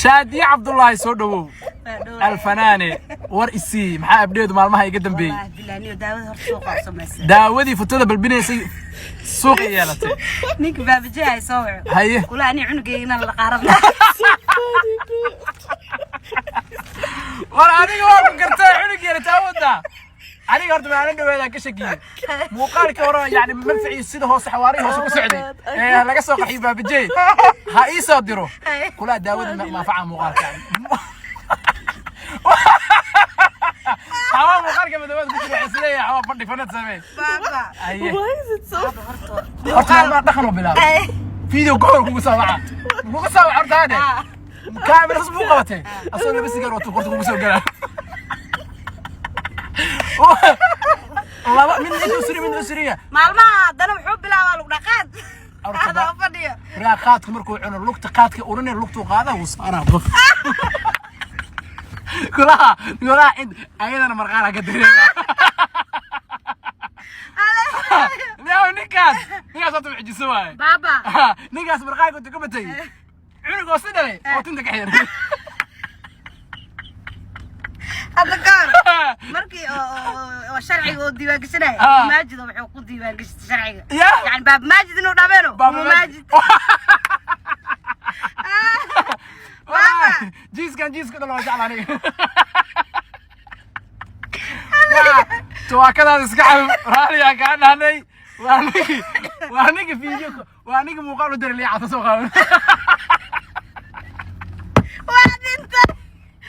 Shaadiye Cabdullaahi, soo dhawow. Alfanaane, war isii, maxaa abdheedu maalmaha iga dambeeyey? Wallaahi billahi, niyo daawada horta suuqa u samaysay. Daawadii futada balbinaysay suuqa yeelatay. Ninka baabajehay soo waco. Haye. Kula ani cunugeygana la qaarabna. Funny, dude. War aniga waa ku gartay cunug yeelataa wadaa. Aniga horta maalin dhaweedaan ka shakiyey muuqaalkii hore, yani manficii sida hoose, xawaarihii hoose ku socday ee laga soo qaxiyay. Baabajey ha ii soo diro kulaa daawada maafaca muuqaalka xawaa, muuqaalka madoobaad ku jiro. Waxay isleeyahay xawaa fadhi fanad samee. Baaba. Haye. Why is it so Horta Horta maalmaha dhaqan oo bilaabay video gobol kugu soo waca, kugu soo waca. Horta hade kaamira buu qabatay asagoo laba sigaar wato, horta kugu soo galaa laba midna intuu suriya, midna u suriya. Maalmaha haddana wuxuu bilaabaa lagu dhaqaad. Horta Adoo fadhiyo. Raa qaadka markuu cuno, lugta qaadka urinay, lugtuu qaadaa, wuu saaraa qof kulaha kulaha cid ayadana marqaana ka dareema. Yaa ninkaas horta mucjiso waaye. Baaba. Ninkaas marqaanka intuu ka batay, cunug oo si dhalay oo tinta ka xiray. Hadda ka hor markii oo sharciga oo diiwaan gashanaya, Maajid oo wuxuu ku diiwaan gashatay sharciga. Ya. Yani Baab Maajid inuu dhabeeno. Baaba. Umu Maajid. Baaba. Jiiskan jiiska dhan waa jecla aniga. Tuwaakadaas iska cab, raaliyaa kaa dhahnay. Waa nigi video, waa nigi muuqaal u diray, liicata soo qaadan.